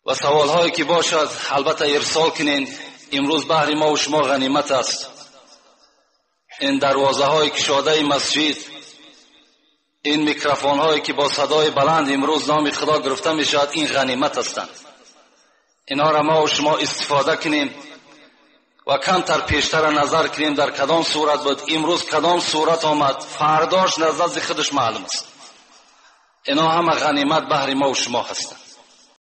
و سوال هایی که باشد البته ارسال کنین. امروز بهر ما و شما غنیمت است. این دروازه های کشاده مسجد، این میکروفون هایی که با صدای بلند امروز نام خدا گرفته می شود، این غنیمت هستند. اینها را ما و شما استفاده کنیم و کمتر پیشتر نظر کنیم در کدام صورت بود، امروز کدام صورت آمد، فرداش نظر خودش معلوم است. اینا همه غنیمت بهر ما و شما هستند.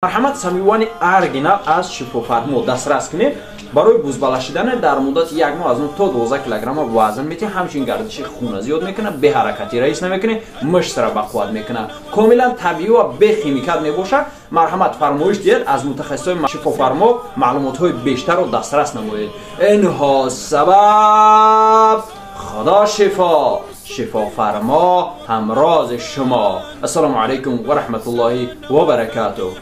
Марҳамат, Самивани оригинал аз Шифофармо дастрас кунед. Барои бузбала шидан дар муддати як моҳ аз 9 то 12 килограмма вазн метиҳад, ҳамчунин гардиши хуна зиёд мекунад, беҳаракатӣ раис намекунад, мышцаро бақувват мекунад. Комилан табиӣ ва бехимикат мебошад. Марҳамат, фармоиш диҳед, аз мутахассисони Шифофармо маълумотҳои бештарро дастрас намоед. Инҳо сабаб худо шифо, Шифофармо ҳамрози шумо. Ассалому алайкум ва раҳматуллоҳи ва баракатуҳ.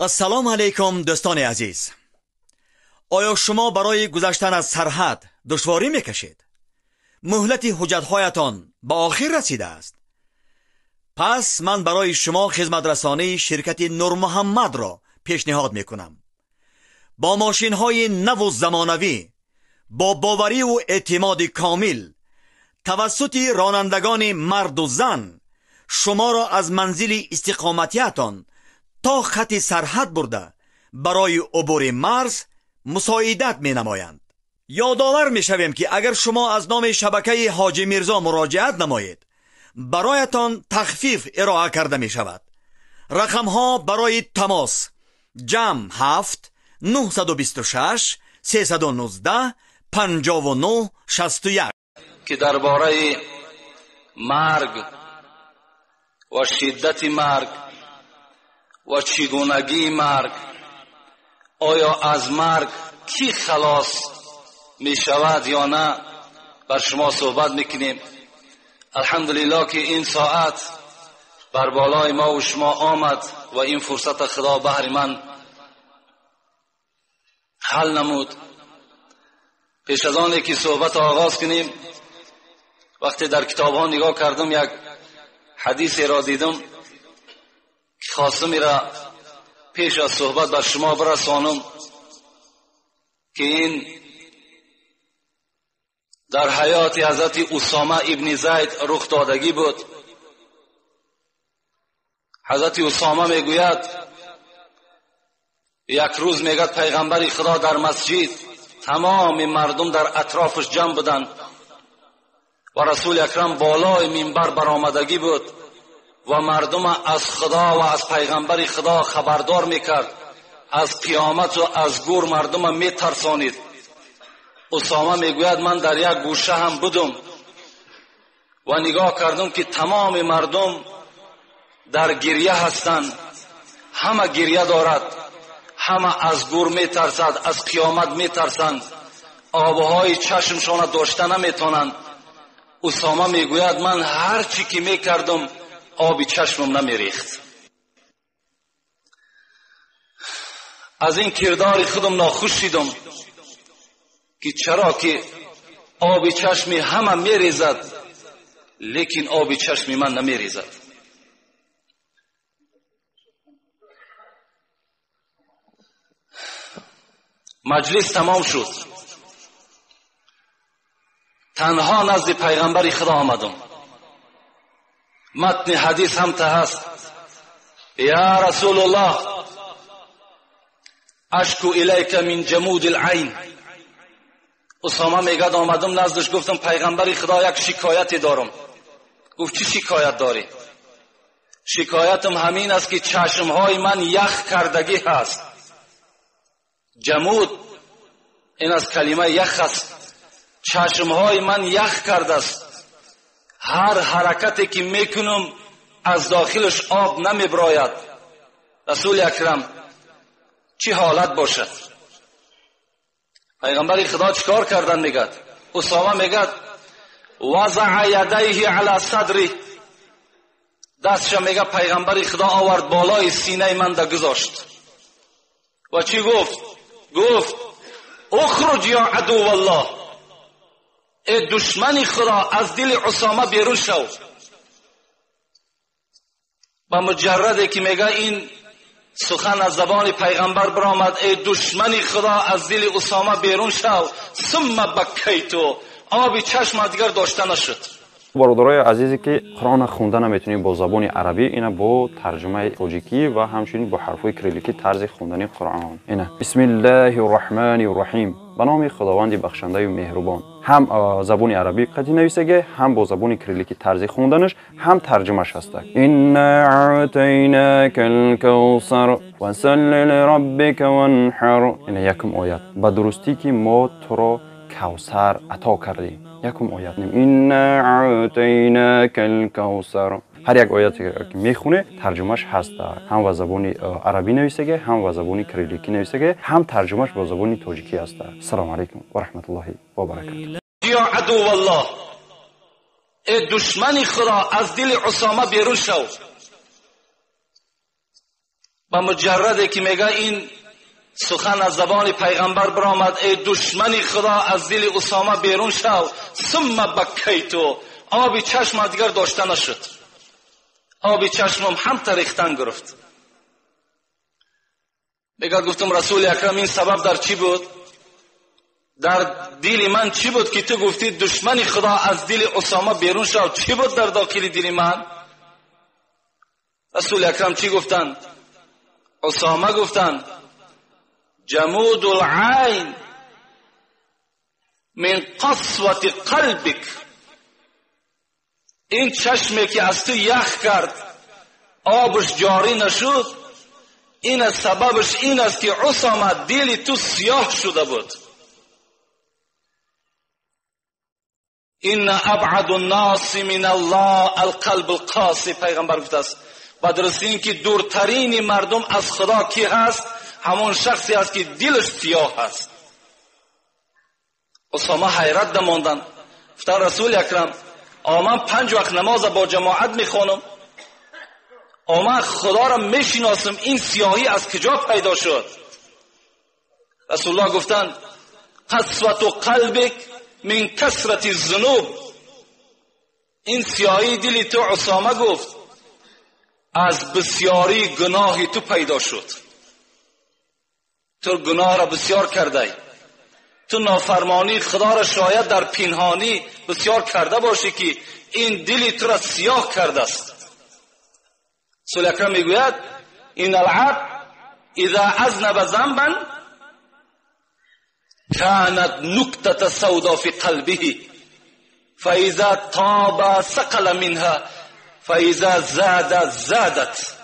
Ассалому алайкум, дӯстони азиз. Оё шумо барои гузаштан аз сарҳад душворӣ мекашед? Муҳлати ҳуҷҷатҳоятон ба охир расидааст. Пас ман барои шумо хизматрасонии ширкати Нурмуҳаммадро пешниҳод мекунам. Бо мошинҳои наву замонавӣ, бо бовариву эътимоди комил, тавассути ронандагони марду зан шуморо аз манзили истиқоматиятон то хати сарҳад бурда барои убури марз мусоидат менамоянд. Ёдовар мешавем, ки агар шумо аз номи шабакаи Ҳоҷи Мирзо муроҷиат намоед, бароятон тахфиф ироа карда мешавад. Рақамҳо барои тамос: ҷамъ 7 926 319 59 61. که درباره مرگ و شدت مرگ و چگونگی مرگ، آیا از مرگ کی خلاص می شود یا نه، بر شما صحبت میکنیم. الحمدلله که این ساعت بر بالای ما و شما آمد و این فرصت خدا بهر من حل نمود. پیش از آن که صحبت آغاز کنیم، وقتی در کتاب ها نگاه کردم یک حدیث را دیدم که خواستم را پیش از صحبت بر شما برسانم که این در حیات حضرت اسامه ابن زید رخ دادگی بود. حضرت اسامه میگوید یک روز میگد پیغمبر خدا در مسجد تمام مردم در اطرافش جمع بودند و رسول اکرم بالای منبر برآمدگی بود و مردم از خدا و از پیغمبر خدا خبردار میکرد، از قیامت و از گور مردم میترسانید. اسامه میگوید من در یک گوشه هم بودم و نگاه کردم که تمام مردم در گریه هستند، همه گریه دارد، همه از گور میترسد، از قیامت میترسند، آبهای چشمشان داشته نمیتونند. اسامه میگوید من هر چی که میکردم آبی چشمم نمیریخت. از این کردار خودم ناخوش شدم که چرا که آب چشمی همه میریزد لیکن آب چشمی من نمیریزد. مجلس تمام شد، تنها نزد پیغمبر خدا آمدم. متن حدیث هم ته هست: یا رسول الله اشکو الیک من جمود العین. اسامه میگد آمدم نزدش گفتم پیغمبر خدا یک شکایتی دارم. گفت چی شکایت داری؟ شکایتم همین است که چشمهای من یخ کردگی هست. جمود این از کلمه یخ است. چشمهای من یخ کرده است، هر حرکتی که میکنم از داخلش آب نمیبراید. رسول اکرم چی حالت باشد؟ پیغمبر خدا چیکار کردن؟ میگد اسامه میگد وضع یدیه علی صدری، دستش میگه پیغمبر خدا آورد بالای سینه من ده گذاشت و چی گفت؟ گفت اخرج یا عدو الله، ای دشمن خدا از دل اسامه بیرون شو. با مجرده که میگه این سخن از زبان پیغمبر برآمد ای دشمنی خدا از دل اسامه بیرون شو، ثم بکیتو، آبی چشم دیگر داشته نشد. Бародарои азизе ки Қуръонро хонда наметавонед бо забони арабӣ, ина бо тарҷумаи тоҷикӣ ва ҳамчунин бо ҳарфҳои кирилликӣ тарзи хондани Қуръон. Ина бисмиллаҳи рраҳмани рраҳим, ба номи Худованди бахшандаю меҳрубон. Ҳам забони арабӣ қатъи нависаге, ҳам бо забони кирилликӣ тарзи хонданаш, ҳам тарҷумаш ҳаста. Инна аътайнака алкавсар фасалли лираббика ванҳар. Ина якум оят. Ба дурустӣ ки мо туро кавсар ато кардем. Якум оят. Инна аътайнака алкавсар. Ҳар як ояте ки мехоне тарҷумаш ҳаст, ҳам ба забони арабӣ нависаге, ҳам ба забони кирилликӣ нависаге, ҳам тарҷумаш ба забони тоҷикӣ ҳаст. Ассалому алайкум ва раҳматуллоҳи ва баракатуҳ. یا عدو الله، ای دشمن خدا از دل اسامه بیرون شو. با مجرده که میگه این سخن از زبان پیغمبر برآمد ای دشمن خدا از دل اسامه بیرون شو، ثم بکیتو، آبی چشم دیگر داشته نشد، آبی چشمم هم تریختن گرفت. میگه گفتم رسول اکرم این سبب در چی بود؟ در دل من چی بود که تو گفتی دشمن خدا از دل اسامه بیرون شو؟ چی بود در داخل دل من؟ رسول اکرم چی گفتن؟ اسامه گفتن جمود العین من قسوة قلبک، این چشمی که از تو یخ کرد آبش جاری نشد، این سببش این است که اسامه دل تو سیاه شده بود. این ابعد الناس من الله القلب القاسی، پیغمبر گفته است و درست این که دورترین مردم از خدا کی هست؟ همون شخصی است که دلش سیاه است. اسامه حیرت دماندن، گفتن رسول اکرم من 5 وقت نماز با جماعت میخوانم، من خدا را میشناسم، این سیاهی از کجا پیدا شد؟ رسول الله گفتند قسوة قلبک من کثرت الذنوب، این سیاهی دل تو اسامه گفت از بسیاری گناه تو پیدا شد. تو گناه را بسیار کرده، تو نافرمانی خدا را شاید در پنهانی بسیار کرده باشی که این دل تو را سیاه کرده است. رسول اکرم میگوید این العبد اذا اذنب ذنبا كانت نكتة سودا في قلبه فاذا تاب ثقل منها فاذا زاد زادت.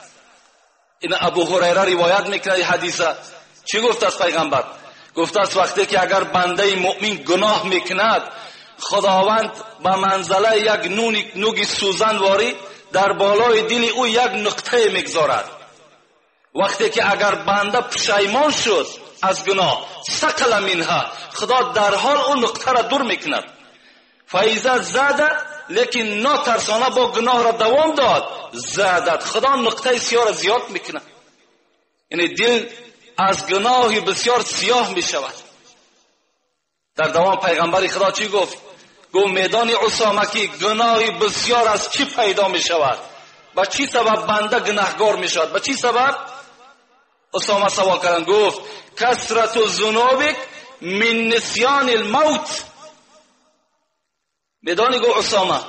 این ابو هریره روایت میکنه حدیثه. چی گفت از پیغمبر؟ گفت است وقتی که اگر بنده مؤمن گناه میکند خداوند به منزله یک نوگ سوزن واری در بالای دل او یک نقطه میگذارد. وقتی که اگر بنده پشیمان شد از گناه ثقل منها، خدا در حال اون نقطه را دور میکند. فاذا زاد، لیکن ناترسانه با گناه را دوام داد، زادت، خدا نقطه سیاه را زیاد میکند. یعنی دل از گناهی بسیار سیاه می شود. در دوام پیغمبر خدا چی گفت؟ گفت میدان اسامه که گناهی بسیار از چی پیدا می شود؟ با چی سبب بنده گناهگار می شود؟ با چی سبب؟ اسامه سوال کردن، گفت کثرت ذنوبک من نسیان الموت. میدانی گفت اسامه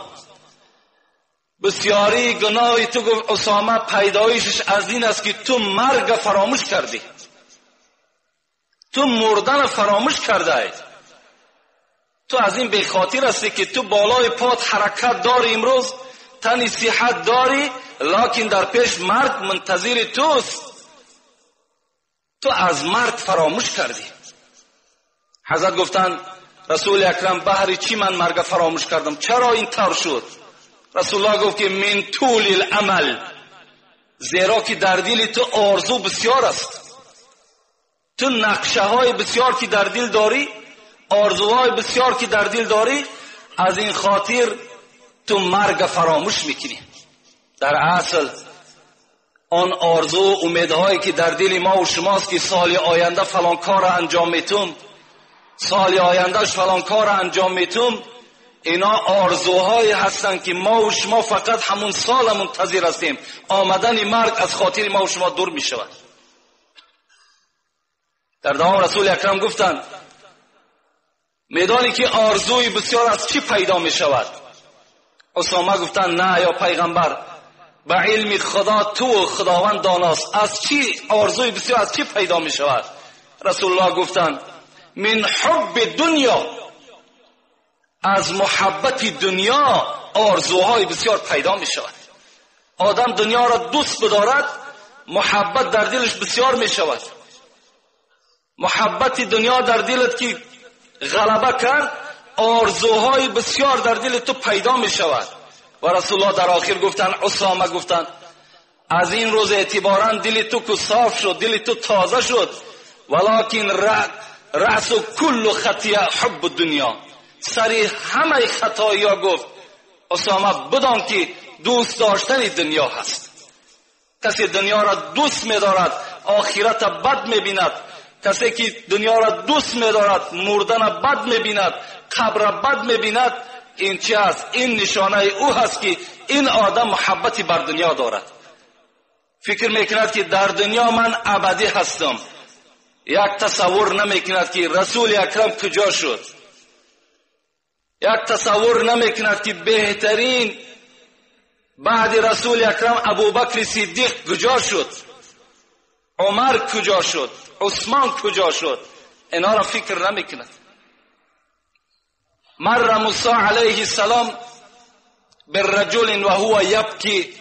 بسیاری گناهی تو، گفت اسامه پیدایشش از این است که تو مرگ فراموش کردی، تو مردن فراموش کرده ای، تو از این بخاطر هستی که تو بالای پات حرکت داری، امروز تنی صحت داری، لکن در پیش مرگ منتظر توست، تو از مرگ فراموش کردی. حضرت گفتند رسول اکرم بهر چی من مرگ فراموش کردم؟ چرا این طور شد؟ رسول الله گفت که من طول العمل، زیرا که در دل تو آرزو بسیار است، تو نقشه های بسیار که در دل داری، آرزوهای بسیار که در دل داری، از این خاطر تو مرگ فراموش میکنی. در اصل آن آرزو و امیدهایی که در دل ما و شماست که سال آینده فلان کار انجام میتم، سال آیندهش فلان کار انجام میتم، اینا آرزوهایی هستند که ما و شما فقط همون سال منتظر هستیم. آمدن مرگ از خاطر ما و شما دور میشود. در دوام رسول اکرم گفتند میدانی که آرزوی بسیار از چی پیدا می شود؟ اسامه گفتند نه یا پیغمبر، به علم خدا تو و خداوند داناست، از چی آرزوی بسیار از چی پیدا می شود؟ رسول الله گفتند من حب دنیا، از محبت دنیا آرزوهای بسیار پیدا می شود. آدم دنیا را دوست بدارد، محبت در دلش بسیار می شود. محبت دنیا در دلت که غلبه کرد، آرزوهای بسیار در دل تو پیدا می شود. و رسول الله در آخر گفتن، اسامه گفتن از این روز اعتبارا دل تو که صاف شد، دل تو تازه شد، ولکن رأس کل خطیه حب دنیا، سری همه خطایا گفت اسامه بدان که دوست داشتن دنیا هست. کسی دنیا را دوست می‌دارد آخرت بد می‌بیند، کسی که دنیا را دوست می‌دارد مردن بد می‌بیند، قبر بد می‌بیند. این چی است؟ این نشانه او هست که این آدم محبتی بر دنیا دارد. فکر میکند که در دنیا من ابدی هستم. یک تصور نمیکند که رسول اکرم کجا شد. یک تصور نمیکند که بهترین بعد رسول اکرم ابوبکر صدیق کجا شد، عمر کجا شد، عثمان کجا شد. اینا را فکر نمیکند. مر موسی علیه السلام بالرجل وهو یبکی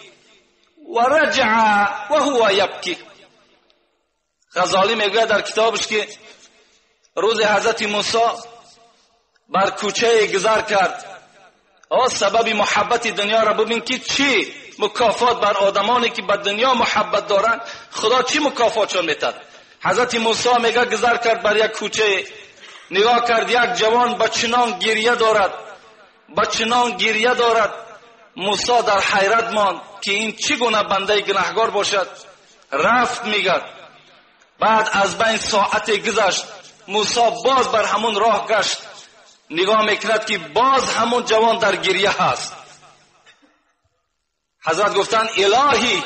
و رجع وهو یبکی. غزالی میگوید در کتابش که روز حضرت موسی بر کوچه گذر کرد. سبب محبت دنیا را ببین که چی مکافات بر آدمانی که به دنیا محبت دارند خدا چی مکافاتشان میتد. حضرت موسی میگه گذر کرد بر یک کوچه، نگاه کرد یک جوان با چنان گریه دارد، با چنان گریه دارد. موسی در حیرت ماند که این چگونه بنده گناهگار باشد. رفت میگه بعد از بین ساعت گذشت، موسی باز بر همون راه گشت، نگاه میکرد که باز همون جوان در گریه هست. حضرت گفتن الهی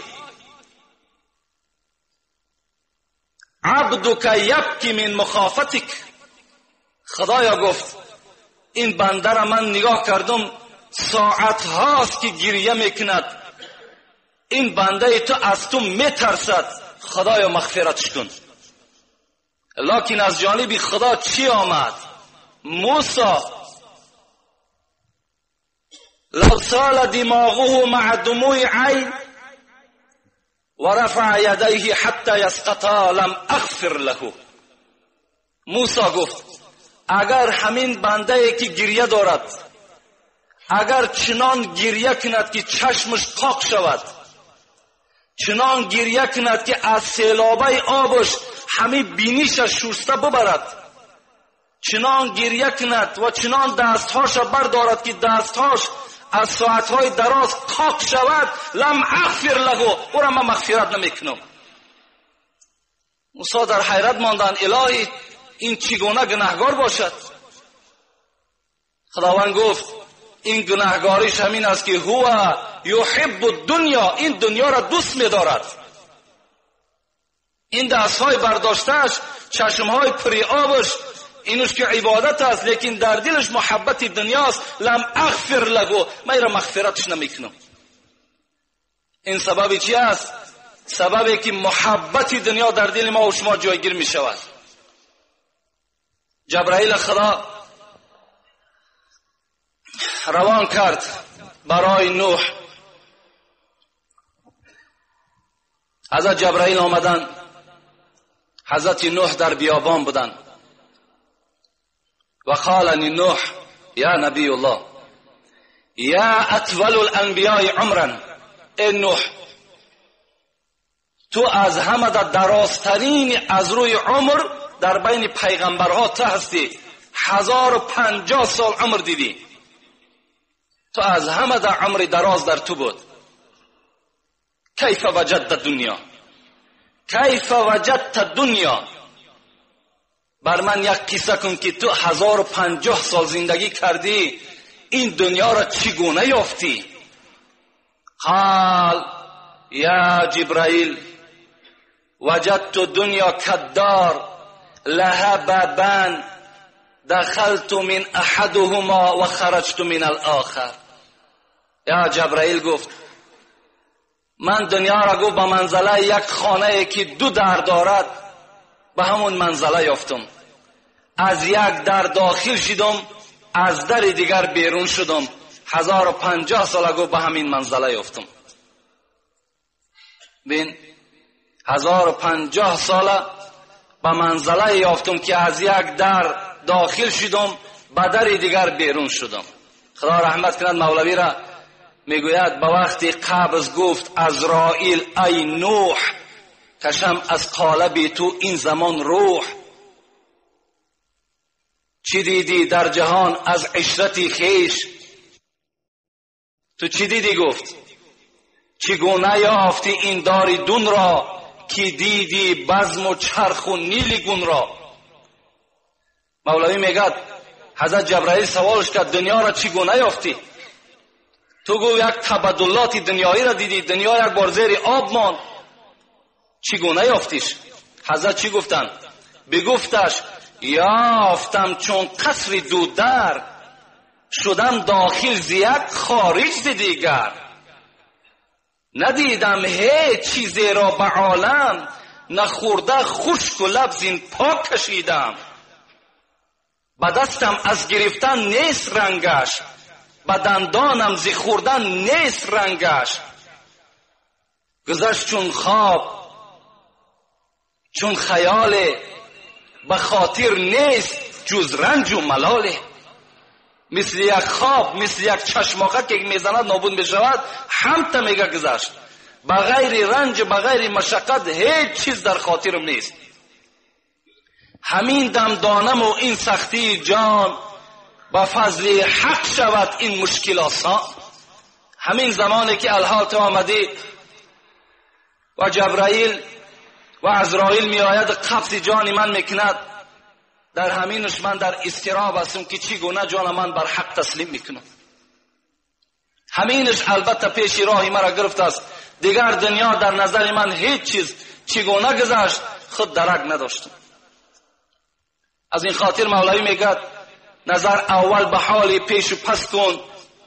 عبدک یبکی من مخافتک. خدایا گفت این بنده را من نگاه کردم ساعت هاست که گریه میکند، این بنده تو از تو میترسد، خدایا مغفرتش کن. لکن از جانب خدا چی آمد؟ موسی لو سال دماغه مع دموع عین و رفع یدیه حتی یسقطا لم اغفر له. موسی گفت اگر همین بنده که گریه دارد، اگر چنان گریه کند که چشمش قاق شود، چنان گریه کند که از سیلابه آبش همه بینیش شسته ببرد، چنان گریه کند و چنان دستهاش بردارد که دستهاش از ساعتهای دراز قاق شود، لم اغفر له، او را من مغفرت نمیکنم. موسی در حیرت ماندند، الهی این چگونه گناهگار باشد؟ خداوند گفت این گناهگاریش همین است که هو یحب الدنیا، این دنیا را دوست می‌دارد. این دستهای برداشتهش، چشمهای پری آبش، اینوش که عبادت است، لیکن در دلش محبت دنیاست. لم اغفر له، من را مغفرتش نمیکنم. این سبب چی است؟ سببی که محبت دنیا در دل ما و شما جایگیر می شود. جبرائیل خدا روان کرد برای نوح. حضرت جبرائیل آمدن، حضرت نوح در بیابان بودند. و قال نوح یا نبی الله یا اطول الانبیاء عمرا، ای نوح تو از همه در درازترین از روی عمر در بین پیغمبرها تو هستی، 1050 سال عمر دیدی، تو از همه در عمر دراز در تو بود. کیف وجدت دنیا، کیف وجدت دنیا، بر من یک قصه کن که تو 1050 سال زندگی کردی، این دنیا را چگونه یافتی؟ قال یا جبرائیل وجدت دنیا کدار لها بابان دخلت من احدهما و خرجت من الاخر. یا جبرائیل گفت من دنیا را گفت به منزله یک خانه که دو در دارد به همون منزله یافتم. از یک در داخل شدم، از در دیگر بیرون شدم. 1050 سال گفت به همین منزله یافتم. بین 1050 سال به منزله یافتم که از یک در داخل شدم، به در دیگر بیرون شدم. خدا رحمت کند مولوی را، میگوید به وقتی قبض گفت عزرائیل ای نوح، کشم از قالب تو این زمان روح. چی دیدی در جهان از عشرتی خیش؟ تو چی دیدی؟ گفت چگونه یافتی این داری دون را، که دیدی بزم و چرخ و نیل گون را. مولوی میگد حضرت جبرائیل سوالش کرد دنیا را چگونه یافتی؟ تو گو یک تبدلات دنیایی را دیدی، دنیا یک بار زیر آب ماند، چگونه یافتیش؟ حضرت چی گفتند؟ بگفتش یافتم چون قصر دو در، شدم داخل ز یک خارج ز دیگر. ندیدم هیچ چیزی را به عالم، نخورده خشک و لب زین پاک کشیدم. به دستم از گرفتن نیست رنگش، به دندانم ز خوردن نیست رنگش. گذشت چون خواب چون خیال، به خاطر نیست جز رنج و ملاله. مثل یک خواب، مثل یک چشماقه که میزند نابود میشود، همتا میگه گذشت. به غیر رنج، به غیر مشقت هیچ چیز در خاطرم نیست. همین دم دانم و این سختی جان، با فضل حق شود این مشکل آسان. همین زمانی که الحال تو آمدی و جبرائیل و عزرائیل می آید قبض جان من میکند، در همینش من در اضطراب هستم که چگونه جان من بر حق تسلیم میکنم. همینش البته پیش راهی مرا گرفت است. دیگر دنیا در نظر من هیچ چیز چگونه گذشت خود درک نداشتم. از این خاطر مولوی میگد نظر اول به حال پیش و پس کن،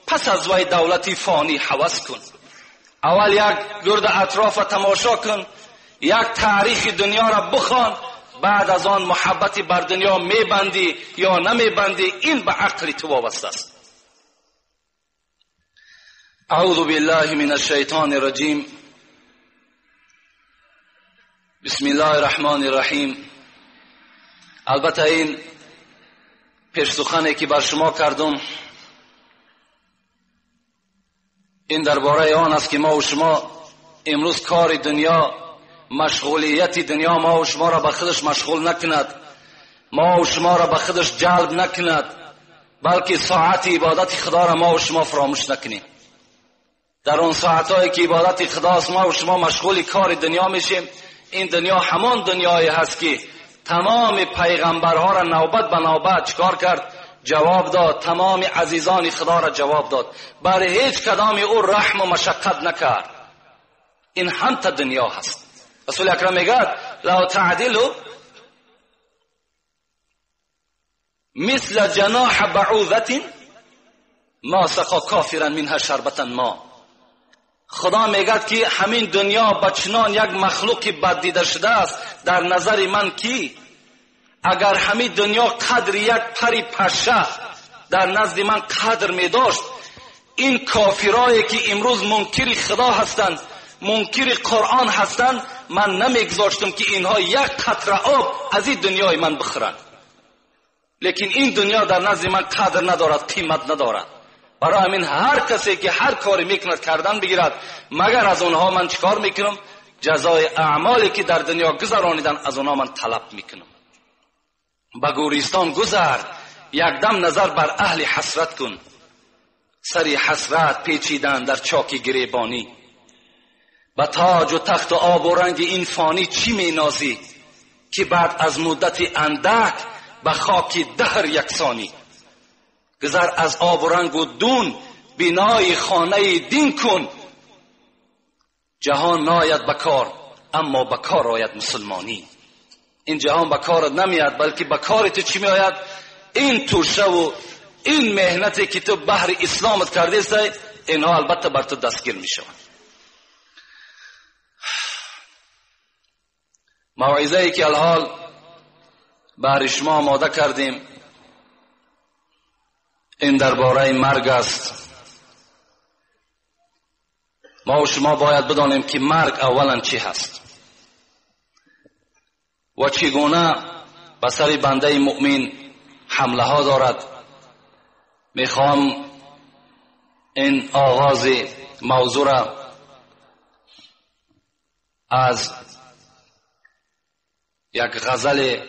پس از وی دولتی فانی هوس کن. اول یک گرد اطراف تماشا کن، یک تاریخ دنیا را بخوان، بعد از آن محبتی بر دنیا میبندی یا نمیبندی، این به عقل تو وابسته است. اعوذ بالله من الشیطان الرجیم. بسم الله الرحمن الرحیم. البته این پیش سخنی که بر شما کردم این درباره آن است که ما و شما امروز کار دنیا، مشغولیت دنیا ما و شما را به خودش مشغول نکند، ما و شما را به خودش جلب نکند، بلکه ساعت عبادت خدا را ما و شما فراموش نکنیم. در اون ساعتهایی که عبادت خداست ما و شما مشغول کار دنیا میشیم. این دنیا همان دنیایی هست که تمام پیغمبرها را نوبت به نوبت چکار کرد؟ جواب داد. تمام عزیزان خدا را جواب داد، برای هیچ کدام او رحم و مشقت نکرد. این هم تا دنیا هست. رسول اکرم میگه لو تعدلوا مثل جناح بعوضة ما سقا کافرا منها شربة ما. خدا میگه که همین دنیا بچنان یک مخلوق بد دیده شده است در نظر من کی اگر همین دنیا قدر یک پری پشه در نزد من قدر می داشت، این کافرایی که امروز منکر خدا هستند، منکر قرآن هستند، من نمیگذاشتم که اینها یک قطره آب از این دنیای من بخورند. لیکن این دنیا در نزد من قدر ندارد، قیمت ندارد. برای همین هر کسی که هر کاری میکند کردن بگیرد، مگر از اونها من چیکار میکنم؟ جزای اعمالی که در دنیا گذرانیدن از اونها من طلب میکنم. به گورستان گذر، یک دم نظر بر اهل حسرت کن. سری حسرت پیچیدن در چاک گریبانی، به تاج و تخت و آب و رنگ این فانی چی مینازی که بعد از مدت اندک به خاک دهر یکسانی. گذر از آب و رنگ و دون، بینای خانه دین کن. جهان ناید به کار، اما به کار آید مسلمانی. این جهان به کارت نمیاد، بلکه به کار تو چی میآید؟ این توشه و این مهنتی که تو بهر اسلامت کرده است، اینها البته بر تو دستگیر میشوند. موعظه ای که الحال بهر شما آماده کردیم این درباره مرگ است. ما و شما باید بدانیم که مرگ اولا چی هست و چگونه به سر بنده مؤمن حمله ها دارد. میخوام این آغاز موضوع را از یک غزل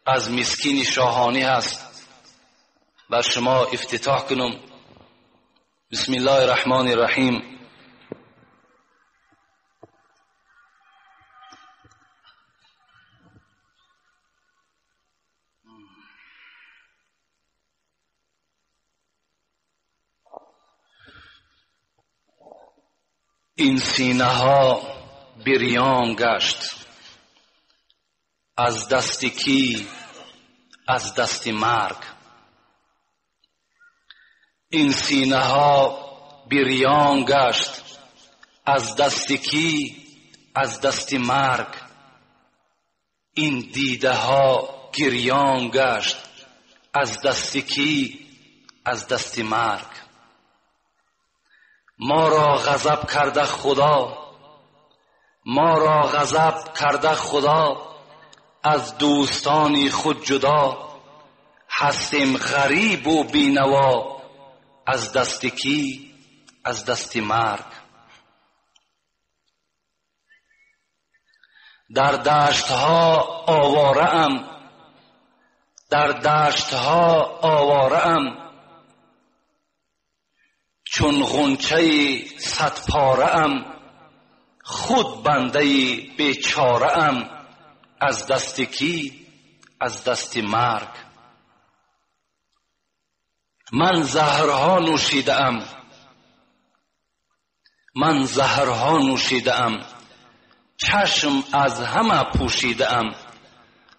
از مسکین شاهانی هست بر شما افتتاح کنم. بسم الله الرحمن الرحیم. این سینه ها بریان گشت از دست کی؟ از دست مرگ. این سینه ها بریان گشت از دست کی؟ از دست مرگ. این دیده ها گریان گشت از دست کی؟ از دست مرگ. ما را غضب کرده خدا، ما را غضب کرده خدا، از دوستانی خود جدا، هستیم غریب و بینوا، از دست کی؟ از دست مرگ. در دشتها آواره ام، در دشتها آواره ام، چون غنچه صد پاره ام، خود بنده بیچاره ام، از دست کی؟ از دست مرگ. من زهرها نوشیده ام، من زهرها نوشیده ام، چشم از همه پوشیده ام،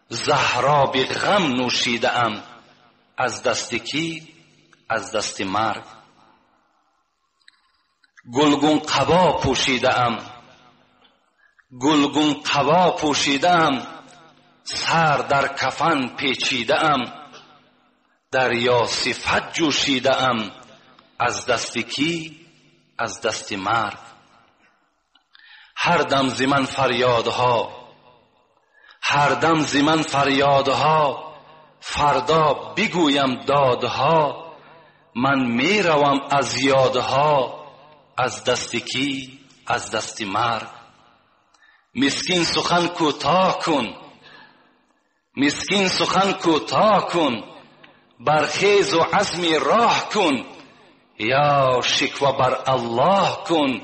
زهراب غم نوشیده ام، از دست کی؟ از دست مرگ. گلگون قبا پوشیده ام، گلگون قبا پوشیده ام، سر در کفن پیچیده ام، دریا صفت جوشیده ام، از دست کی؟ از دست مرگ. هر دم ز من فریادها، هر دم ز من فریادها، فردا بگویم دادها، من میروم از یادها، از دست کی؟ از دست مرگ. مسکین سخن کوتاه کن، مسکین سخن کوتاه کن، برخیز و عزم راه کن، یا شکوه بر الله کن،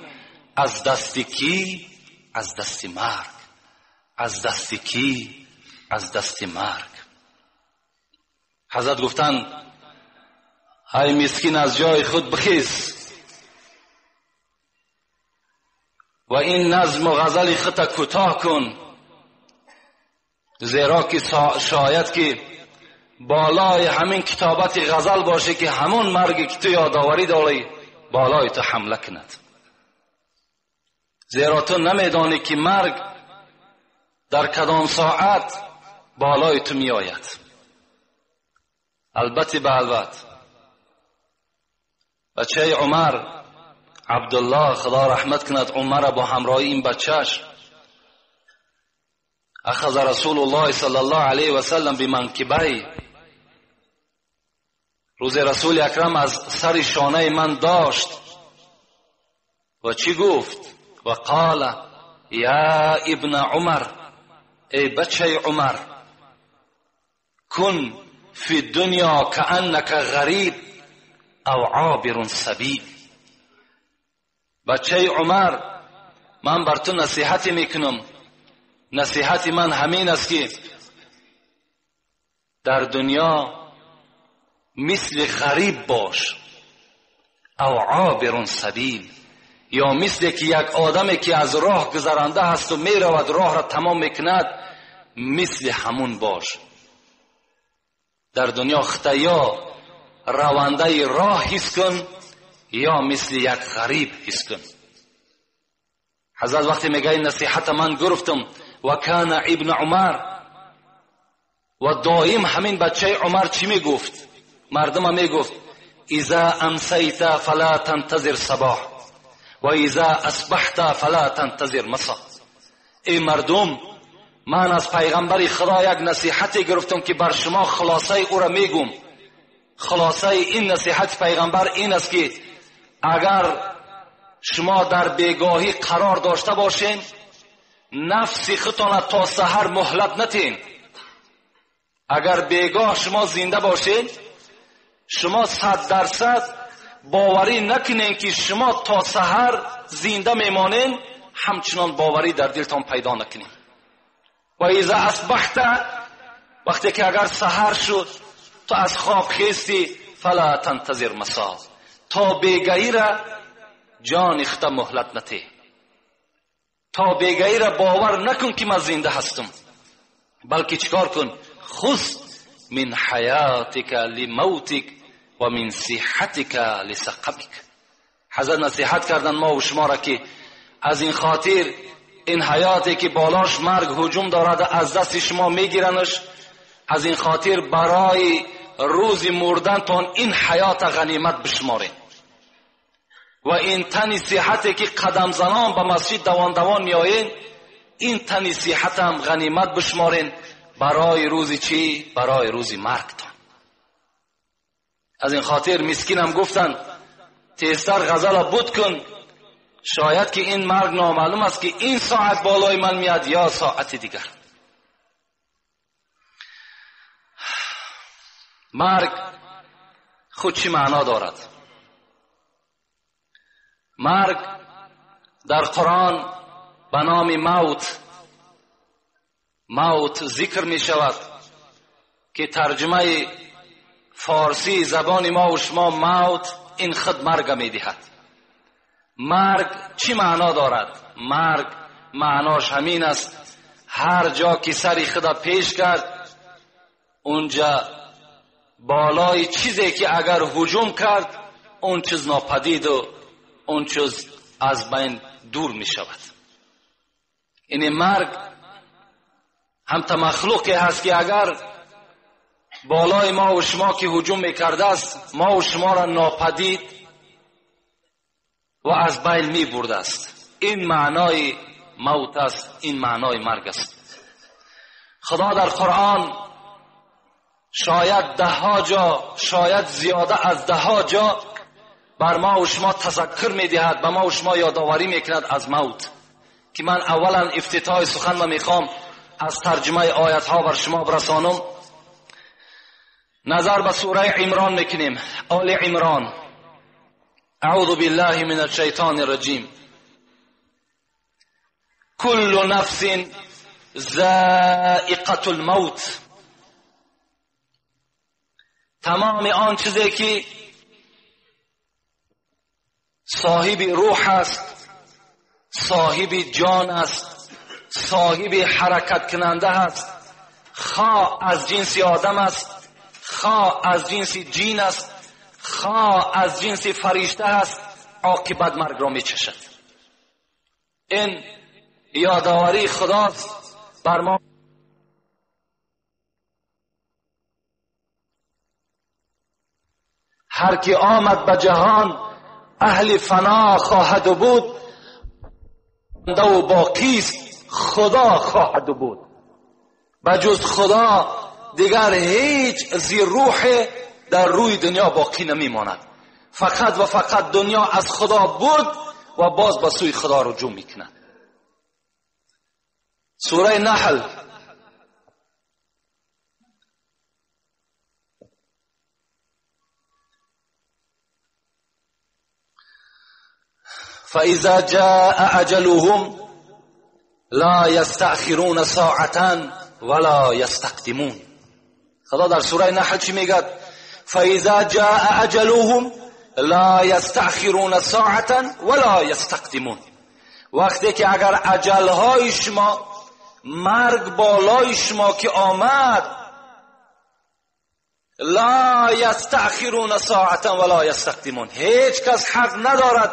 از دست کی؟ از دست مرگ. از دست کی؟ از دست مرگ. حضرت گفتن ای مسکین از جای خود بخیز و این نظم و غزل خود کوتاه کن، زیرا که شاید که بالای همین کتابت غزل باشه که همون مرگی که تو یادآوری داری بالای تو حمله کند، زیرا تو نمیدانی که مرگ در کدام ساعت بالای تو می آید. البته به البته بچه عمر عبدالله خدا رحمت کند عمر با همراهی این بچهش، اخذ رسول الله صلی الله علیه و سلم بمنکبی، روز رسول اکرم از سر شانه من داشت و چی گفت؟ و قال یا ابن عمر، ای بچه عمر، کن فی الدنیا کأنک غریب او عابر سبیل. بچه عمر، من بر تو نصیحت میکنم، نصیحت من همین است که در دنیا مثل غریب باش، او عابر سبیل، یا مثل که یک آدمی که از راه گذرانده هست و میرود راه را تمام میکند، مثل همون باش. در دنیا خطا یا رونده راه حس کن یا مثل یک غریب حس کن. حضرت وقتی میگه این نصیحت من گرفتم و کان ابن عمر، و دائم همین بچه عمر چی میگفت؟ مردم میگفت اذا امسیت فلا تنتظر صباح و اذا اصبحت فلا تنتظر مساء. ای مردم، من از پیغمبر خدا یک نصیحتی گرفتم که بر شما خلاصه او را میگم. خلاصه این نصیحت پیغمبر این است که اگر شما در بیگاهی قرار داشته باشین، نفس خودتان تا سحر مهلت نتین. اگر بیگاه شما زنده باشین، شما 100% باوری نکنین که شما تا سحر زنده میمانین، همچنان باوری در دلتان پیدا نکنین. و اذا اصبحت، وقتی که اگر سحر شد تو از خواب خیستی، فلا تنتظر مساء، تا بیگاهی را جان خود مهلت نتی، تا بیگاهی را باور نکن که من زنده هستم، بلکه چیکار کن؟ خذ من حیاتک لموتک و من صحتک لسقمک. حضرت نصیحت کردن ما و شما را که از این خاطر این حیاتی که بالاش مرگ هجوم دارد از دست شما میگیرنش، از این خاطر برای روز مردنتان این حیات غنیمت بشمارین و این تن صحتی که قدم زنان به مسجد دوان دوان میآیین، این تن صحت هم غنیمت بشمارین برای روز چی؟ برای روز مرگتان. از این خاطر مسکین هم گفتن تیزتر غزل بود کن، شاید که این مرگ نامعلوم است که این ساعت بالای من میاد یا ساعت دیگر. مرگ خود چی معنا دارد؟ مرگ در قرآن به نام موت، موت ذکر می شود که ترجمه فارسی زبان ما و شما موت این خود مرگ می دهد. مرگ چی معنا دارد؟ مرگ معناش همین است، هر جا که سری خدا پیش کرد اونجا بالای چیزی که اگر هجوم کرد اون چیز ناپدید و اون چیز از بین دور می شود. این مرگ هم تا مخلوقی هست که اگر بالای ما و شما که هجوم میکرده است، ما و شما را ناپدید و از بین می برده است. این معنای موت است، این معنای مرگ است. خدا در قرآن شاید ده ها جا، شاید زیاده از ده ها جا بر ما و شما تذکر میدهد، به ما و شما یادآوری میکند از موت، که من اولا افتتاح سخن را میخوام از ترجمه آیت ها بر شما برسانم. نظر به سوره عمران میکنیم، آل عمران. اعوذ بالله من الشیطان الرجیم. کل نفس ذائقة الموت. تمام آن چیزی که صاحب روح است، صاحب جان است، صاحب حرکت کننده است، خواه از جنس آدم است، خواه از جنس جین است، خواه از جنس فرشته است، عاقبت مرگ را میچشد. این یادآوری خداست بر ما. هر کی آمد به جهان اهل فنا خواهد بود، و باقی است خدا خواهد بود. بجز خدا دیگر هیچ زیر روح در روی دنیا باقی نمیماند. فقط و فقط دنیا از خدا بود و باز به سوی خدا رجوع میکند. سوره نحل فإذا جاء أجلهم لا يستأخرون ساعة ولا يستقدمون. خدا در سوره نحل چی میگه؟ فإذا جاء أجلهم لا يستأخرون ساعة ولا يستقدمون. وقتی که اگر اجلهای شما، مرگ بالای شما که آمد، لا یستأخرون ساعتا ولا یستقدمون، هیچ کس حق ندارد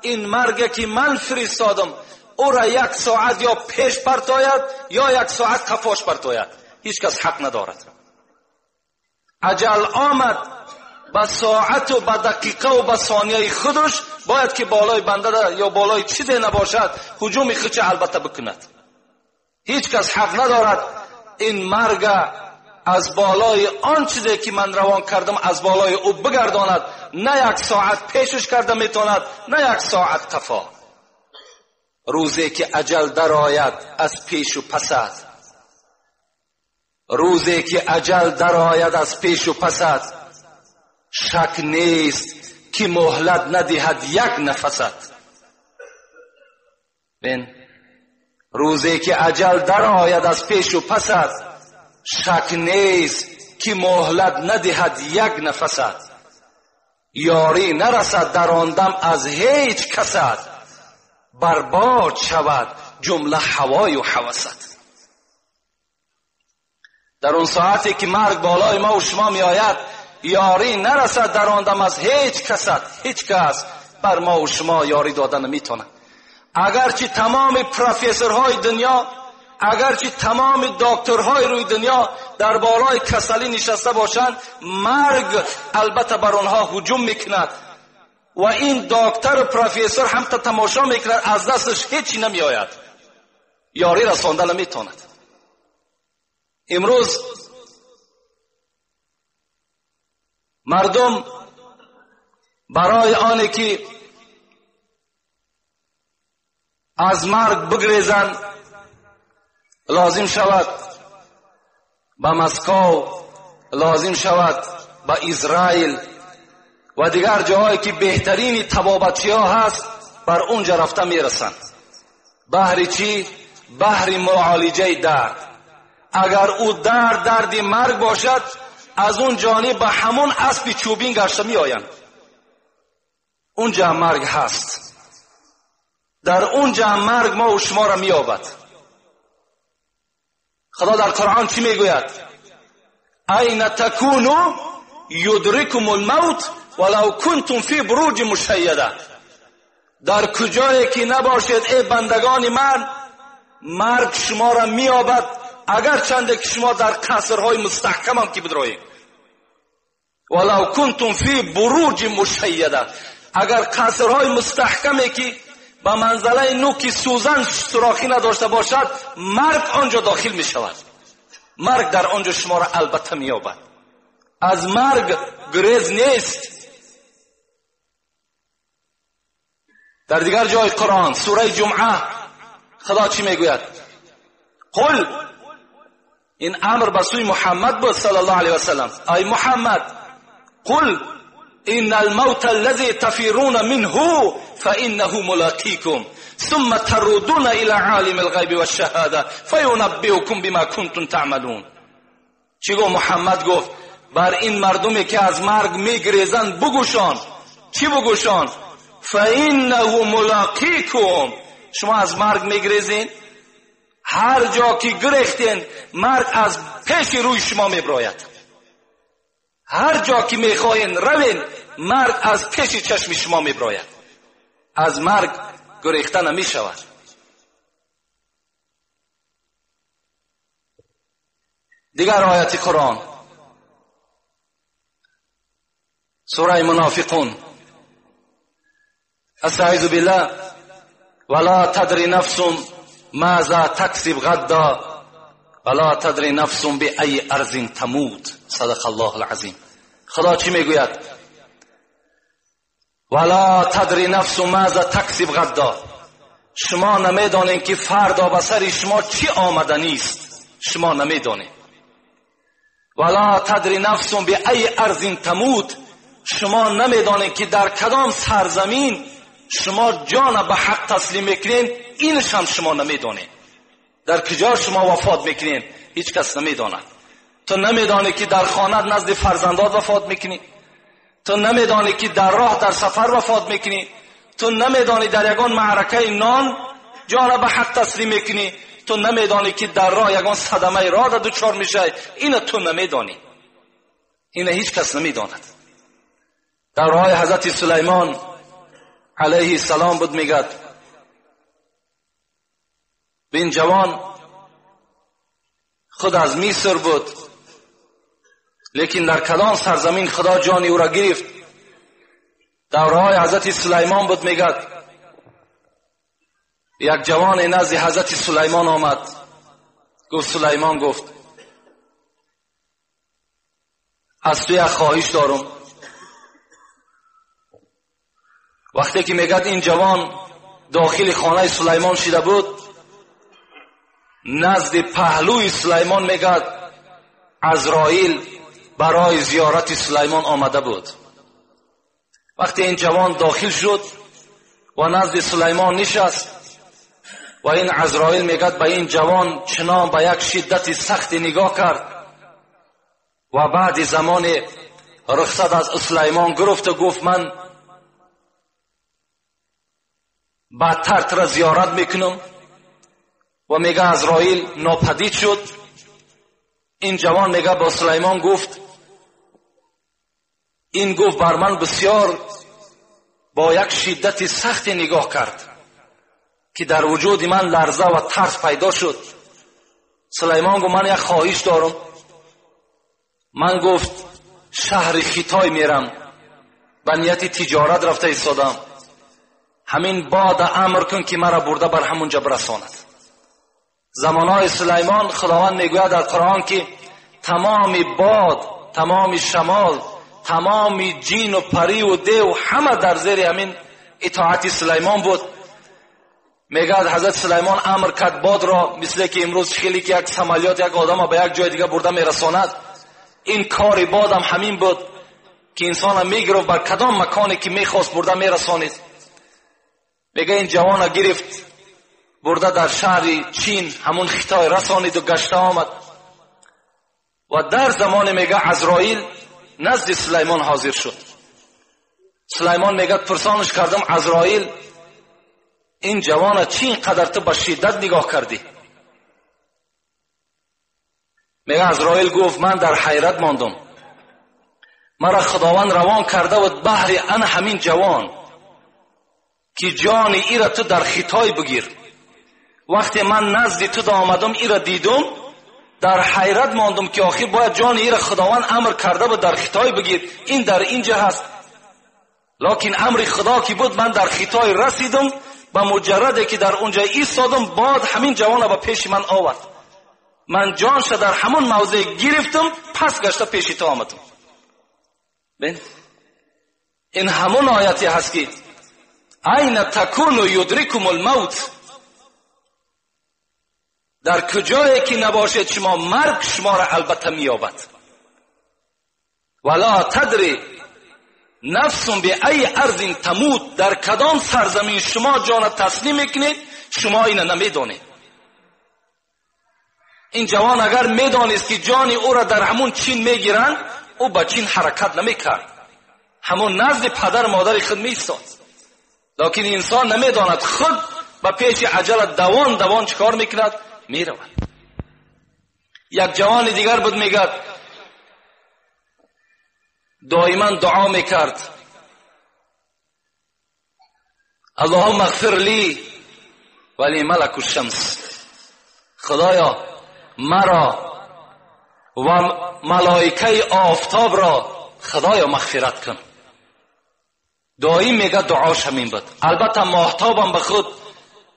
این مرگ که من فرستادم او را یک ساعت یا پیش پرتاید یا یک ساعت قفاش پرتاید. هیچ کس حق ندارد. اجل آمد به ساعت و به دقیقه و به ثانیه خودش باید که بالای بنده یا بالای چیزی نباشد هجوم خودش البته بکند. هیچ کس حق ندارد این مرگ از بالای آن چیزی که من روان کردم از بالای او بگرداند. نه یک ساعت پیشش کرده میتواند، نه یک ساعت قفا. روزی که اجل درآید از پیش و پسد، روزی که اجل درآید از پیش و پسد، شک نیست که مهلت ندهد یک نفست. بین روزی که اجل درآید از پیش و پسد، شک نیست که مهلت ندهد یک نفست. یاری نرسد در آن دم از هیچ کست، برباد شود جمله هوای و هوست. در اون ساعتی که مرگ بالای ما و شما می آید، یاری نرسد در آن دم از هیچ کست. هیچ کس بر ما و شما یاری دادن نمیتونه. اگرچه تمام پروفسورهای دنیا، اگرچه تمام دکترهای روی دنیا در بالای کسلی نشسته باشند، مرگ البته بر آنها هجوم میکند و این دکتر و پروفسور هم تا تماشا میکند، از دستش هیچی نمیآید، یاری رسانده نمیتواند. امروز مردم برای آنی که از مرگ بگریزند لازم شود به مسکو، لازم شود به اسرائیل و دیگر جاهایی که بهترین طبابتچی ها هست بر اونجا رفته میرسند. بهر چی؟ بهر معالجه درد. اگر او درد درد مرگ باشد، از اون جانب به همون اسب چوبین گشته می آیند. اونجا مرگ هست، در اونجا مرگ ما و شما را می یابد. خدا در قرآن چی میگوید؟ این تکونو یدرکم الموت ولو کنتم فی بروج مشیده. در کجایی که نباشید ای بندگان من، مرگ شما را مییابد، اگر چنده که شما در قصرهای مستحکم هم که بدروید. ولو کنتم فی بروج مشیده، اگر قصرهای مستحکمی که به منزله نوک سوزن سوراخی نداشته باشد، مرگ آنجا داخل می شود. مرگ در آنجا شما را البته می یابد. از مرگ گریز نیست. در دیگر جای قرآن سوره جمعه خدا چی میگوید؟ قل، این امر به سوی محمد بود صلی الله علیه و سلم، ای محمد قل ان الموت الذي تفرون منه فانه ملاقيكم ثم تردون الى عالم الغیب والشهاده فینبئکم بما کنتم تعملون. چی گفت محمد؟ گفت بر این مردمی که از مرگ میگریزند بگوشان. چی بگوشان؟ فانه ملاقیکم. شما از مرگ میگریزین، هر جا که گریختین مرگ از پیش روی شما میبراید. هر جا که میخواین روین مرگ از پیش چشم شما میبراید. از مرگ گریخته نمیشود. دیگر آیت قرآن سوره منافقون، استعیذ بالله، ولا تدری نفس ماذا تکسب غدا ولا تدری نفس بأی ارض تموت. صدق الله العظیم. خدا چی میگوید؟ ولا تدری نفس ماذا تکسب غدا. شما نمیدانین که فردا به سر شما چی آمدنی است. شما نمیدانین. ولا تدری نفس بأی ارض تموت. شما نمیدانین که در کدام سرزمین شما جان به حق تسلیم میکنین، اینش هم شما نمیدانین. در کجا شما وفات میکنین هیچ کس نمیداند. تو نمیدانی که در خانه نزد فرزندات وفات میکنی، تو نمیدانی که در راه در سفر وفات میکنی، تو نمیدانی در یگان معرکه نان جان به حق تسلیم میکنی، تو نمیدانی که در راه یگان صدمه راه را دچار میشه، اینو تو نمیدانی، اینو هیچ کس نمیداند. در راه حضرت سلیمان علیه السلام بود، میگد این جوان خود از مصر بود، لیکن در کدام سرزمین خدا جان او را گرفت. در راه حضرت سلیمان بود، میگد یک جوان نزد حضرت سلیمان آمد، گفت سلیمان گفت از تو یک خواهش دارم. وقتی که میگد این جوان داخل خانه سلیمان شده بود، نزد پهلوی سلیمان میگد عزرائیل برای زیارت سلیمان آمده بود. وقتی این جوان داخل شد و نزد سلیمان نشست و این عزرائیل میگد به این جوان چنان به یک شدت سخت نگاه کرد و بعد زمان رخصت از سلیمان گرفت و گفت من بعدتر تو را زیارت میکنم. و میگه عزرائیل ناپدید شد. این جوان میگه با سلیمان گفت، این گفت بر من بسیار با یک شدت سخت نگاه کرد که در وجود من لرزه و ترس پیدا شد. سلیمان گفت من یک خواهش دارم، من گفت شهر خیتای میرم، به نیت تجارت رفته ایستادم، همین باد امر کن که مرا برده بر همونجا برساند. زمانهای سلیمان خداوند میگوید در قرآن که تمام باد، تمام شمال، تمام جین و پری و دیو همه در زیر همین اطاعت سلیمان بود. میگه حضرت سلیمان امر کرد باد را، مثل که امروز خیلی که یک سمالیات یک آدم به یک جای دیگه برده میرساند، این کار باد هم همین بود که انسان میگرفت بر کدام مکانی که میخواست برده میرسانید. میگه این جوان گرفت برده در شهر چین همون خطای رسانید و گشته آمد. و در زمان میگه عزرائیل نزد سلیمان حاضر شد. سلیمان میگه پرسانش کردم عزرائیل این جوان چی اینقدر تو با شدت نگاه کردی؟ میگه عزرائیل گفت من در حیرت ماندم، مرا خداوند روان کرده بود بهر ان همین جوان که جان ای را تو در خطای بگیر. وقتی من نزد تو آمدم ای را دیدم در حیرت ماندم که آخر باید جان ای را خداوند امر کرده بود در خطای بگیر، این در اینجا هست، لکن امر خدا که بود من در خطای رسیدم، به مجرده که در اونجا ایستادم باد همین جوان را به پیش من آورد، من جانش در همون موضع گرفتم، پس گشته پیش تو آمدم. بین این همون آیتی هست که این تکون یدرکم الموت، در کجایی که نباشید شما مرگ شما را البته مییابد. ولا تدری نفس به ای ارض تموت، در کدام سرزمین شما جان تسلیم میکنید شما اینو نمیدانید. این جوان اگر میدانست که جان او را در همون چین میگیرند، او به چین حرکت نمیکرد، همون نزد پدر مادر خود میایستاد. لکن انسان نمیداند، خود به پیش عجله دوان دوان چیکار میکند؟ میرود. یک جوان دیگر بود میگد دائما دعا میکرد اللهم اغفر لی ولی ملک الشمس، خدایا مرا و ملائکه آفتاب را خدایا مغفرت کن. دائم میگه دعاش همین بود. البته ماهتابم به خود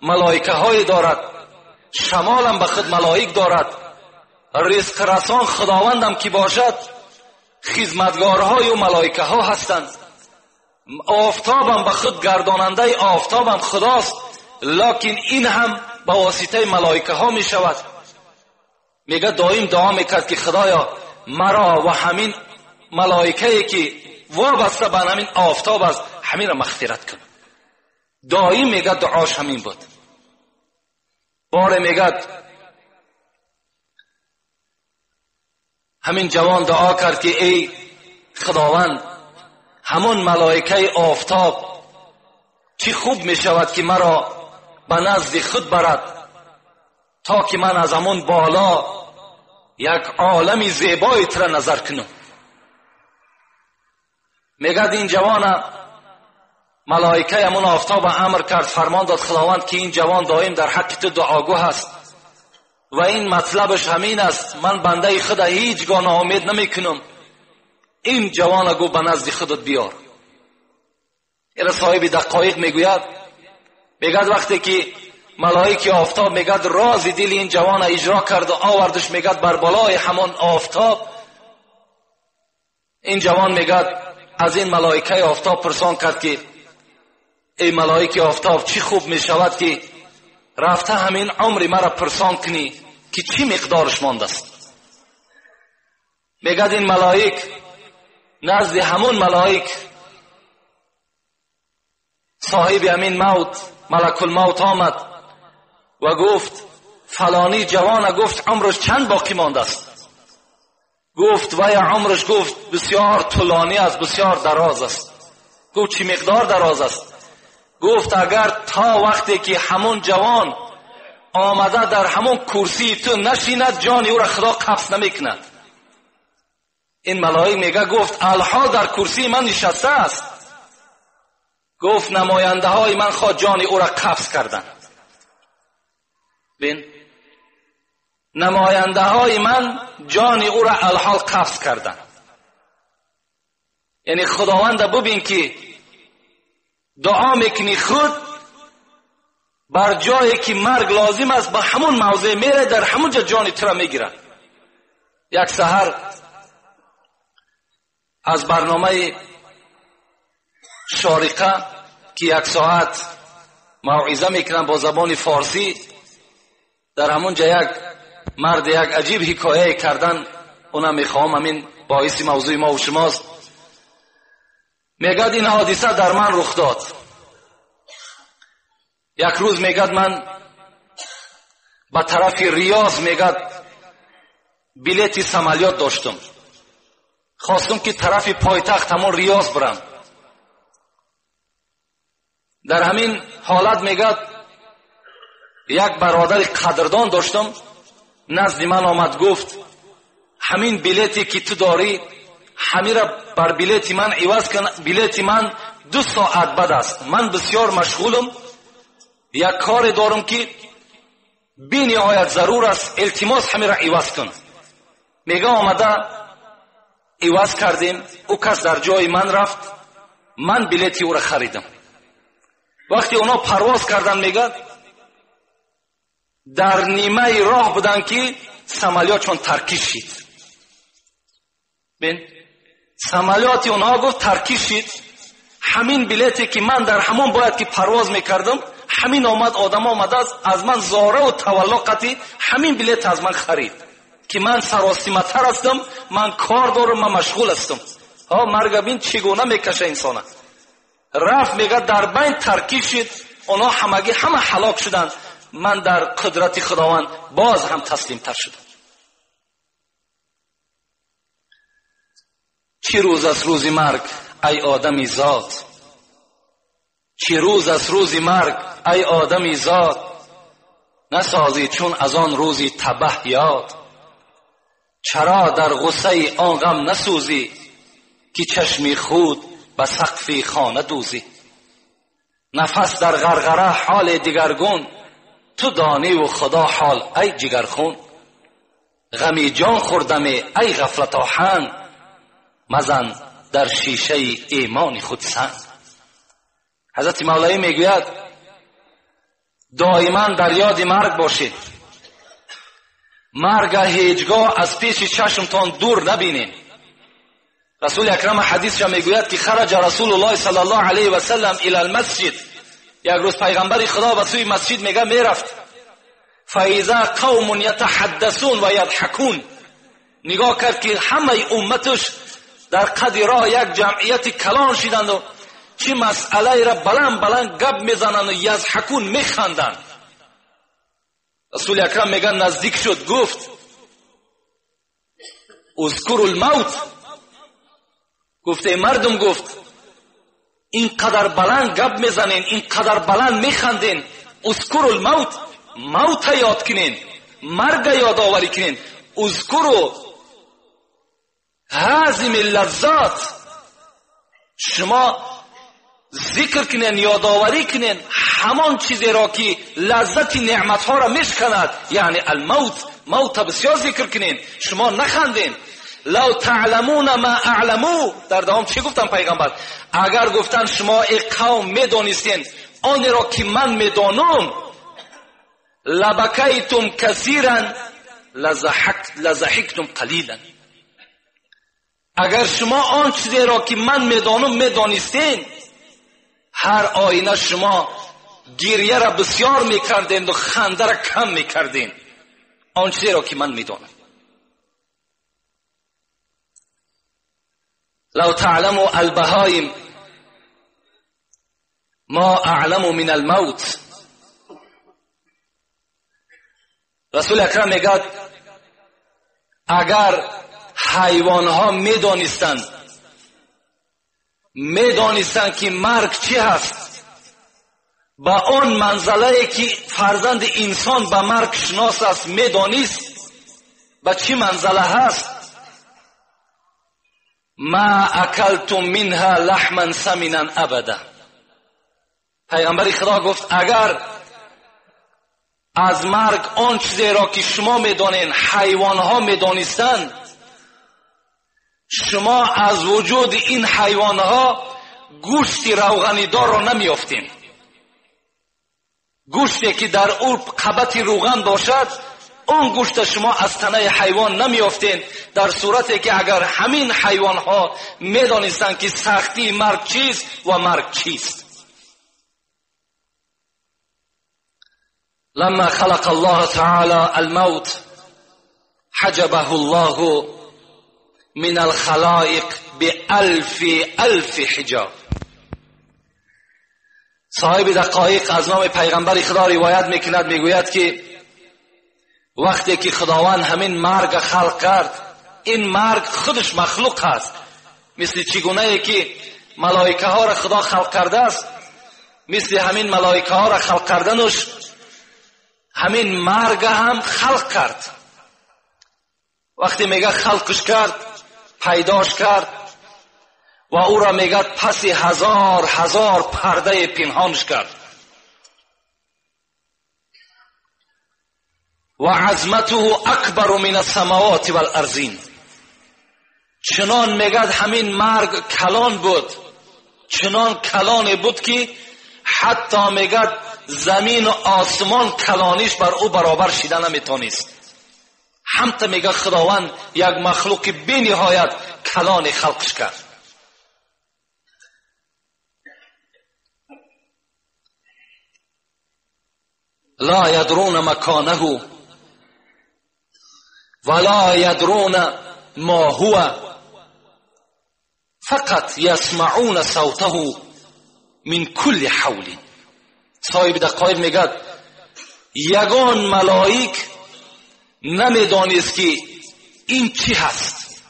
ملائکه های دارد، شمالم به خود ملائک دارد، رزق رسان خداوندم که باشد خدمتگارهای و ملائکه ها هستند، آفتابم به خود گرداننده آفتابم خداست، لکن این هم به واسطه ملائکه ها می شود. میگه دائم دعا میکرد که خدایا مرا و همین ملائکه که وابسته به همین آفتاب است همین را مغفرت کن. دائم میگه دعاش همین بود. باره میگه همین جوان دعا کرد که ای خداوند همون ملائکه آفتاب چی خوب می شود که مرا به نزد خود برد تا که من از همون بالا یک عالم زیبایی تر نظر کنم. میگد این جوان ملائکه همون آفتاب امر کرد، فرمان داد خداوند که این جوان دائم در حق تو دعاگو هست و این مطلبش همین است، من بنده خدا هیچگاه ناامید نمیکنم، این جوان گو به نزد خودت بیار. این صاحب دقایق میگوید، میگد وقتی که ملائکه آفتاب میگد راز دل این جوان اجرا کرد و آوردش، میگد بر بالای همان آفتاب، این جوان میگد از این ملائکه آفتاب پرسان کرد که ای ملائکه آفتاب، چی خوب میشود که رفته همین عمر مرا پرسان کنی که چی مقدارش مانده است. میگد این ملائک نزد همون ملائک صاحب همین موت، ملک الموت آمد و گفت فلانی جوان، گفت عمرش چند باقی مانده است؟ گفت وی عمرش، گفت بسیار طولانی است، بسیار دراز است. گفت چی مقدار دراز است؟ گفت اگر تا وقتی که همون جوان آمده در همون کرسی تو نشیند، جان او را خدا قبض نمیکند. این ملائک میگه گفت الحال در کرسی من نشسته است. گفت نماینده های من خواه جان او را قبض کردن. بین، نماینده های من جان او را الحال قبض کردن. یعنی خداوند ببین که دعا میکنی خود بر جایی که مرگ لازم است به همون موضع میره، در همون جا جان تو را میگیرن. یک سحر از برنامه شارقه که یک ساعت موعظه میکنن با زبان فارسی، در همون جا یک مرد یک عجیب حکایه کردن، اونم میخوام همین باعث موضوع ما و شماست. میگد این حادثه در من رخ داد. یک روز میگد من به طرف ریاض میگد بلیت سمالیات داشتم، خواستم که طرف پایتخت همون ریاض برم. در همین حالت میگد یک برادر قدردان داشتم، نزد من آمد گفت همین بلیتی که تو داری همین را بر بلیت من عوض کن، بلیت من 2 ساعت بعد است، من بسیار مشغولم، یک کار دارم که بی نهایت ضرور است، التماس همین را عوض کن. میگه آمده عوض کردیم، او کس در جای من رفت، من بلیتی او را خریدم. وقتی اونا پرواز کردن میگه در نیمه راه بودن که سمالیاتشون ترکیش شد. بین سمالیات اونها گفت ترکیش شد، همین بلیتی که من در همون باید که پرواز میکردم، همین آمد آدم آمده از من زاره و تولا قطعی همین بلیت از من خرید که من سراسیمتر هستم، من کار دارم، من مشغول هستم. ها مرگ بین چگونه میکشه انسانه. رفت میگه در بین ترکیش شد، اونا همگی همه هلاک شدند، من در قدرت خداوند باز هم تسلیم تر شدم. چی روز از روز مرگ ای آدمی زاد، چی روز از روز مرگ ای آدمی زاد، نسازی چون از آن روزی تبه یاد. چرا در غصه آن غم نسوزی که چشمی خود به سقف خانه دوزی. نفس در غرغره حال دیگرگون، تو دانی و خدا حال ای جگرخون. غمی جان خوردم ای غفلت آهن، مزن در شیشه ایمان خود سنگ. حضرت مولوی میگوید دائما در یاد مرگ باشید، مرگ هیچگاه از پیش چشمتان دور نبینید. رسول اکرم حدیث میگوید که خرج رسول الله صلی الله علیه و سلم الی المسجد، یک روز پیغمبر خدا به سوی مسجد میگه میرفت، فاذا قوم یتحدثون و یضحکون، نگاه کرد که همه امتش در قد راه یک جمعیت کلان شدند و چی مسئله را بلند بلند گپ میزنند و یضحکون میخندند. رسول اکرم میگه نزدیک شد گفت اذکروا الموت، گفت ای مردم، گفت اینقدر بلند گپ میزنین، اینقدر بلند میخندین، اذکروا الموت، موت یاد کنین. مرگ یادآوری کنین. اذکروا هاضم اللذات، شما ذکر کنین، یادآوری کنین همان چیزی را که لذت نعمت ها را میشکند، یعنی الموت. موت بسیار ذکر کنین، شما نخندین. لو تعلمون ما اعلمو، در دوام چی گفتن پیغمبر؟ اگر گفتن شما ای قوم میدانستین آن را که من میدانم، لبکیتم کثیرا لضحکتم قلیلا. اگر شما آن چیزی را که من میدانم میدانستین، هر آینه شما گریه را بسیار میکردین و خنده را کم میکردین. آن چیزی را که من میدانم. لو تعلموا البهایم ما اعلم من الموت. رسول اکرم میگه اگر حیوانها میدانستند که مرگ چی هست، با آن منزله که فرزند انسان به مرگ شناس است میدانست به چی منزله هست، ما اکلتم منها لحما سمنا ابدا. پیغمبر خدا گفت اگر از مرگ آن چیزی را که شما میدانین حیوانها میدانستند، شما از وجود این حیوانها گوشت روغنی دار را نمیافتین. گوشتی که در او قبط روغن باشد، اون گوشت شما از تنه حیوان نمیافتین، در صورتی که اگر همین حیوانها میدانستند که سختی مرگ چیست و مرگ چیست. لما خلق الله تعالی الموت حجبه الله من الخلائق بألف ألف حجاب. صاحب دقایق از نام پیغمبر خدا روایت میکند، میگوید که وقتی که خداوند همین مرگ خلق کرد، این مرگ خودش مخلوق هست، مثل چگونه ای که ملائکه ها را خدا خلق کرده است، مثل همین ملائکه ها را خلق کردنش همین مرگ هم خلق کرد. وقتی میگه خلقش کرد، پیداش کرد و او را میگه پس هزار هزار پرده پنهانش کرد. و عظمته اکبر من السماوات والارضین. چنان میگه همین مرگ کلان بود، چنان کلان بود که حتی میگه زمین و آسمان کلانیش بر او برابر شیده نمیتونست. همتا میگه خداوند یک مخلوق بی نهایت کلان خلقش کرد. لا یدرون مکانه ولا یدرون ما هو فقط یسمعون صوته من کل حول. صاحب دقایق میگه یگان ملائک نمیدانست که این چی هست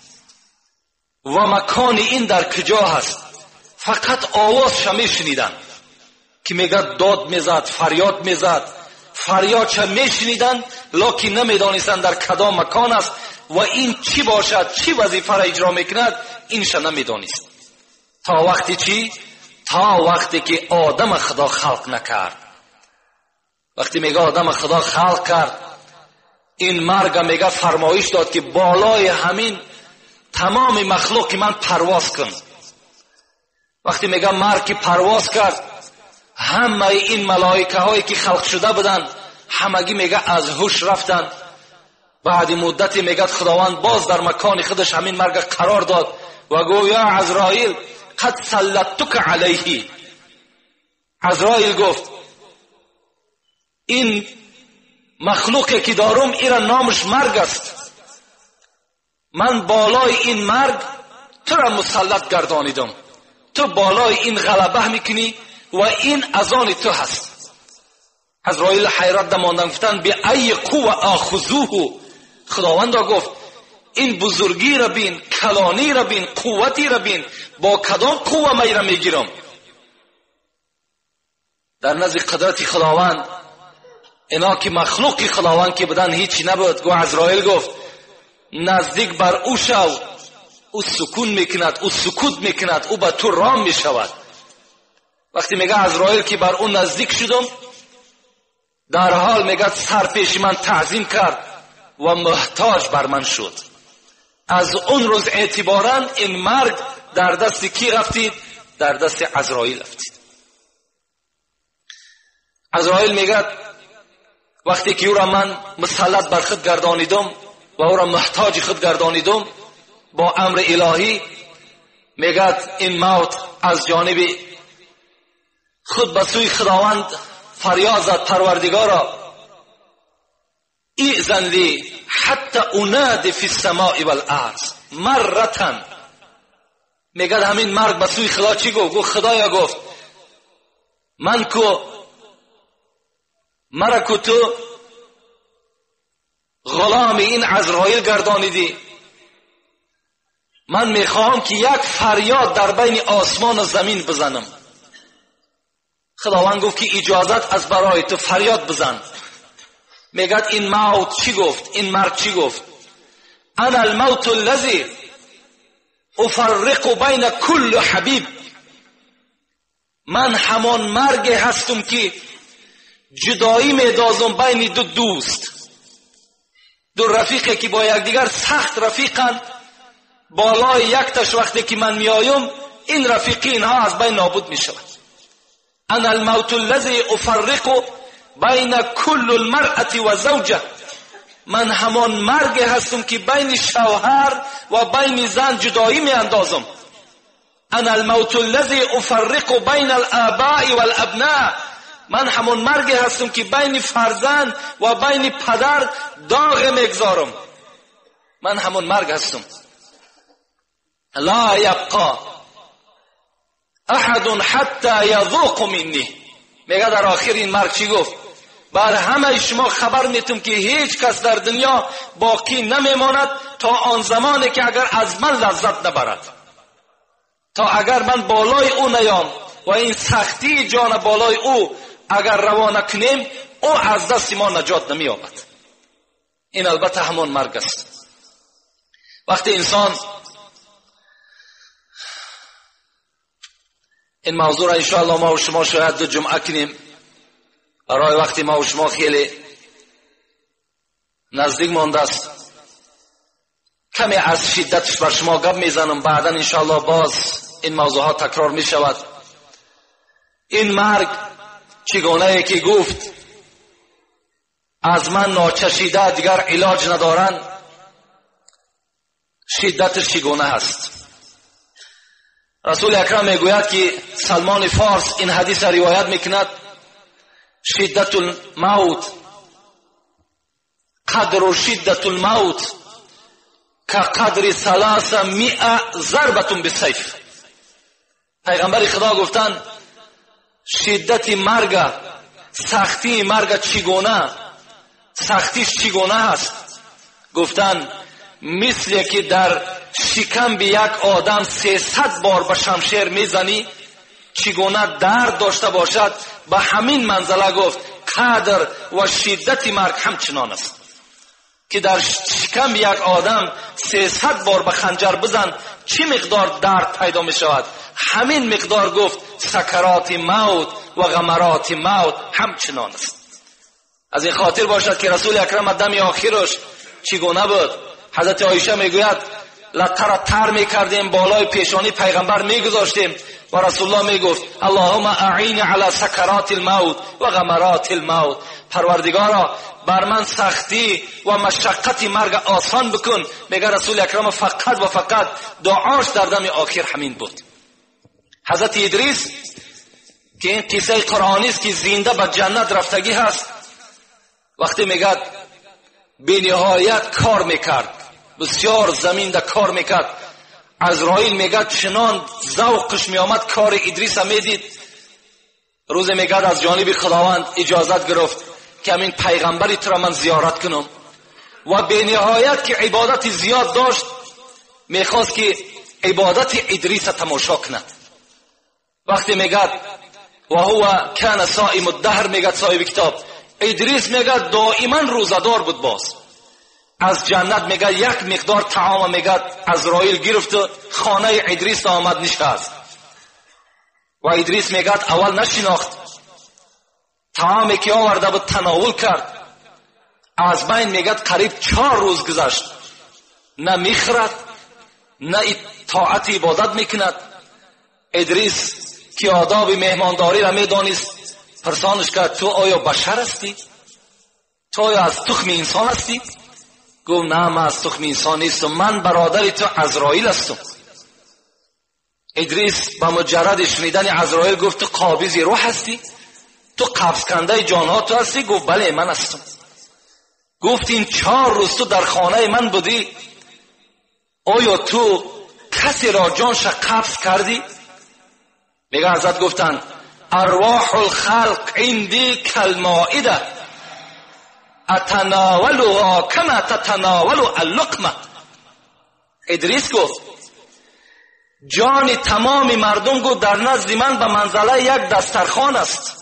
و مکان این در کجا هست، فقط آوازش میشنیدن که میگه داد میزد، فریاد میزد، فریادش میشنیدن، لکن نمیدانستند در کدام مکان است و این چی باشد، چی وظیفه را اجرا میکند، اینش نمیدانست. تا وقتی چی؟ تا وقتی که آدم خدا خلق نکرد. وقتی میگه آدم خدا خلق کرد، این مرگ میگه فرمایش داد که بالای همین تمام مخلوق من پرواز کن. وقتی میگه مرگ که پرواز کرد، همه این ملائکه هایی که خلق شده بودن همگی میگه از هوش رفتن. بعد مدتی میگه خداوند باز در مکان خودش همین مرگ قرار داد و گفت یا عزرائیل قد سلطتک علیه. عزرائیل گفت این مخلوقی که دارم ایرا نامش مرگ است، من بالای این مرگ تو را مسلط گردانیدم، تو بالای این غلبه میکنی و این از آن تو هست. عزرائیل حیرت ماندن، گفتن به ای قوه آخذوه. خداوند گفت این بزرگی را بین، کلانی را بین، قوتی را بین، با کدام قوه من را میگیرم؟ در نزد قدرت خداوند اینا که مخلوقی خداوند که بدن هیچی نبود. گو عزرائیل گفت نزدیک بر او شو، او سکون میکند، او سکوت میکند، او به تو رام میشود. وقتی میگه عزرائیل که بر او نزدیک شدم، در حال میگه سر پیش من تعظیم کرد و محتاج بر من شد. از اون روز اعتبارا این مرگ در دست کی رفتید؟ در دست عزرائیل رفتید. عزرائیل میگه وقتی که او را من مسلط بر خود گردانیدم و او را محتاج خود گردانیدم با امر الهی، میگه این موت از جانب خود به سوی خداوند فریاد زد، پروردگارا ایذن لی حتی انادی فی السماء والارض مرة. میگه همین مرگ به سوی خدا چی گفت؟ گفت خدایا، گفت من کو مرا کو تو غلام این عزرائیل گردانیدی، من میخواهم که یک فریاد در بین آسمان و زمین بزنم. خداوند گفت که اجازت از برای تو، فریاد بزن. میگه این موت چی گفت؟ این مرگ چی گفت؟ انا الموت الذی افرق بین کل حبیب. من همان مرگ هستم که جدایی میدازم بین دو دوست، دو رفیقی که با یکدیگر سخت رفیقند. بالای یک تش وقتی که من میایم، این رفیقی اینها از بین نابود میشود. انا الموت الذی افرق بین کل المرأة و زوجه. من همان مرگ هستم که بین شوهر و بین زن جدایی می اندازم. انا الموت الذی افرق بین الآباء والابناء. من همان مرگ هستم که بین فرزند و بین پدر داغ میگذارم. من همان مرگ هستم. لا یبقى احد حتی یذوق منی. میگه در آخر این مرگ چی گفت؟ بر همه شما خبر میتم که هیچ کس در دنیا باقی نمیماند تا آن زمانی که اگر از من لذت نبرد، تا اگر من بالای او نیام و این سختی جان بالای او اگر روانه کنیم، او از دست ما نجات نمییابد. این البته همان مرگ است. وقتی انسان این موضوع را انشاءالله ما و شما شاید دو جمعه کنیم، برای وقتی ما و شما خیلی نزدیک مانده است، کمی از شدتش بر شما گپ میزنم، بعدا انشاءالله باز این موضوع ها تکرار می شود. این مرگ چگونه که گفت از من ناچشیده دیگر علاج ندارن، شدتش چگونه هست؟ رسول اکرم میگوید که سلمان فارس این حدیث را روایت میکند، شدت الموت قدر شدت الموت که قدر 300 ضربة بالسیف. پیغمبر خدا گفتند شدت مرگ، سختی مرگ چگونه، سختیش چگونه هست؟ گفتند مثل که در شکم به یک آدم 300 بار به شمشیر میزنی چگونه درد داشته باشد، به همین منزله گفت قدر و شدت مرگ همچنان است که در شکم یک آدم 300 بار به خنجر بزن چی مقدار درد پیدا می شود، همین مقدار گفت سکرات موت و غمرات موت همچنان است. از این خاطر باشد که رسول اکرم دم آخرش چگونه بود؟ حضرت عایشه میگوید لطه تر میکردیم بالای پیشانی پیغمبر میگذاشتیم و رسول الله میگفت اللهم اعین علی سکرات الموت و غمرات الموت، پروردگارا بر من سختی و مشقت مرگ آسان بکن. میگه رسول اکرم فقط و فقط دعاش در دم آخر همین بود. حضرت ادریس که این قصه قرآنی است که زنده به جنت رفتگی هست، وقتی میگه بی نهایت کار میکرد، بسیار زمین ده کار میکرد، عزرائیل میگه چنان ذوقش میآمد کار ادریس میدید. روز میگه از جانب خداوند اجازت گرفت که همین پیغمبری تو را من زیارت کنم و به نهایت که عبادت زیاد داشت میخواست که عبادت ادریس تماشا کند. وقتی میگه و هو کان صائم الدهر، میگه صاحب کتاب ادریس میگه دائما روزدار بود. باز از جنت میگه یک مقدار طعام میگه عزرائیل گرفت، خانه ادریس آمد نشست و ادریس میگه اول نشناخت، طعامی که آورده بود تناول کرد. از بین میگه قریب 4 روز گذشت، نه میخورد نه اطاعت عبادت میکند. ادریس که آداب مهمانداری را میدانست پرسانش کرد تو آیا بشر هستی؟ تو آیا از تخم انسان هستی؟ گفت نه، من از تخم انسان نیستم، من برادر تو عزرائیل هستم. ادریس با مجرد شنیدن عزرائیل گفت تو قابض روح هستی؟ تو قبض کنده جانها تو هستی؟ گفت بله من هستم. گفت این 4 روز تو در خانه من بودی، آیا تو کسی را جانش قبض کردی؟ میگه حضرت گفتن ارواح الخلق عندی کالمائده اتناولها کما تتناول اللقمه. ادریس گفت جان تمام مردم گفت در نزد من به منزله یک دسترخوان است.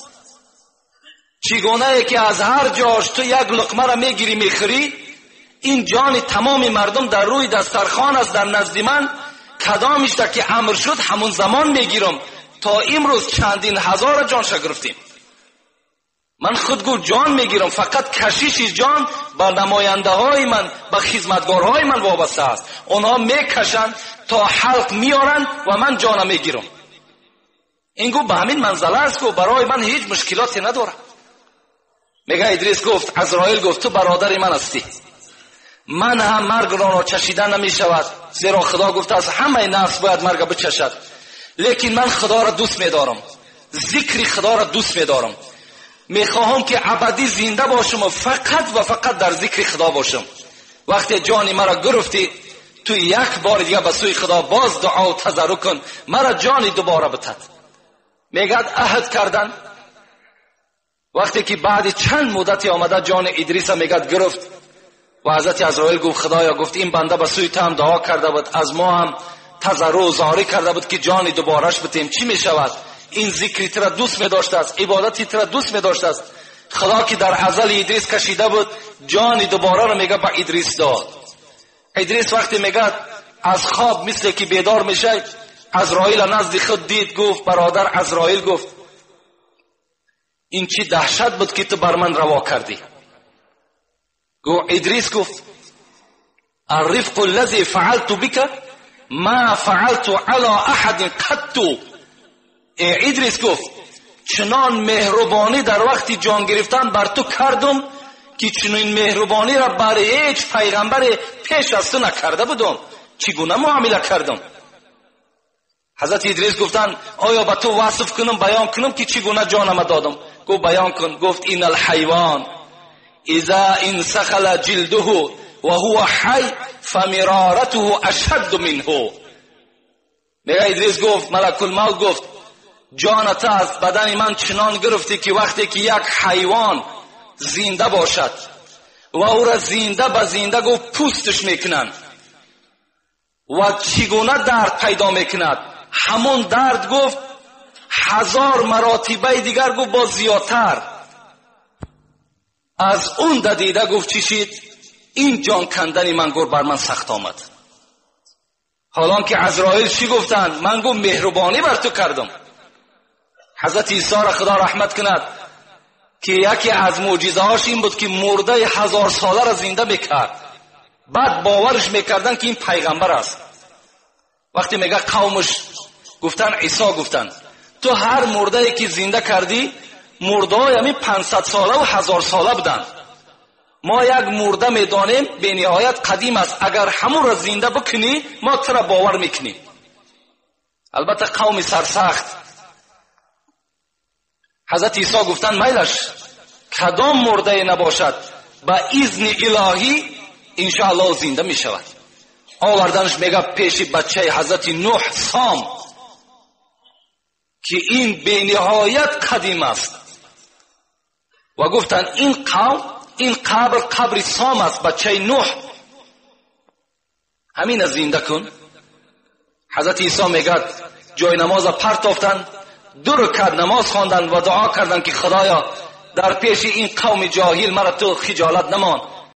چگونه که از هر جاش تو یک لقمه را میگیری میخوری، این جان تمام مردم در روی دسترخوان است در نزد من. کدامش که امر شد همون زمان میگیرم. تا امروز چندین هزار جان گرفتیم. من خود گفت جان میگیرم، فقط کشش جان با نماینده های من، با خدمتگارهای من وابسته است. اونها میکشن تا حلق میارن و من جانم میگیرم. این گفت به همین منزله است، گفت برای من هیچ مشکلاتی نداره. میگه ادریس گفت عزرائیل گفت تو برادر من هستی، من هم مرگ را چشیدن نمیشود، زیرا خدا گفته از همه نفس باید مرگ بچشد، لیکن من خدا را دوست میدارم، ذکر خدا را دوست میدارم، میخواهم که ابدی زنده باشم و فقط و فقط در ذکر خدا باشم. وقتی جان مرا گرفتی تو یک بار دیگه به سوی خدا باز دعا و تضرع کن، مرا جانی دوباره بتد. میگه عهد کردن. وقتی که بعد چند مدتی آمده جان ادریس میگه گرفت و حضرت عزرائیل گفت خدایا، گفت این بنده به سوی تو هم دعا کرده بود، از ما هم تضرع و زاری کرده بود که جان دوبارهش بتیم، چی میشود؟ این ذکری ترا دوست می داشته است، عبادتی ترا دوست می داشته است. خدا که در ازل ادریس کشیده بود جان دوباره رو میگه به ادریس داد. ادریس وقتی میگه از خواب مثل که بیدار میشه، عزرائیل نزد خود دید، گفت برادر عزرائیل، گفت این چی دهشت بود که تو بر من روا کردی؟ گفت ادریس گفت الرفق الذي فعلت بك ما فعلت على احد قط. ادریس گفت چنان مهربانی در وقتی جان گرفتن بر تو کردم که چنین مهربانی را بر هیچ پیغمبر پیش از تو نکرده بودم، چگونه معامله کردم؟ حضرت ادریس گفتن آیا به تو وصف کنم، بیان کنم که چگونه جانم دادم؟ گفت بیان کن. گفت این الحیوان اذا انسخل جلده و هو حی فمرارته اشد منه. میگه ادریس گفت ملک الموت گفت جانت از بدن من چنان گرفتی که وقتی که یک حیوان زنده باشد و او را زنده به زنده گفت پوستش میکنند و چگونه درد پیدا میکند، همون درد گفت 1000 مراتبه دیگر گفت با زیادتر از اون دیده. گفت چی شد؟ این جان کندن من گفت بر من سخت آمد. حالان که عزرائیل چی گفتن؟ من گفت مهربانی بر تو کردم. حضرت عیسی را خدا رحمت کند که یکی از معجزه‌هاش این بود که مرده 1000 ساله را زنده میکرد. بعد باورش میکردن که این پیغمبر است. وقتی میگه قومش گفتن عیسی گفتن تو هر مرده که زنده کردی مرده های همین 500 ساله و 1000 ساله بودن، ما یک مرده میدانیم به نهایت قدیم است، اگر همون را زنده بکنی ما تو را باور میکنیم. البته قوم سرسخت. حضرت عیسی گفتن میلش کدام مرده نباشد با اذن الهی انشاءالله زنده میشود. آوردنش میگه پیش بچه حضرت نوح سام که این به نهایت قدیم است و گفتن این قوم این قبر قبر سام است، بچه نوح، همین زنده کن. حضرت عیسی میگه جای نماز پرتافتن، 2 رکعت نماز خواندن و دعا کردن که خدایا در پیش این قوم جاهل مرا تو خجالت نمان.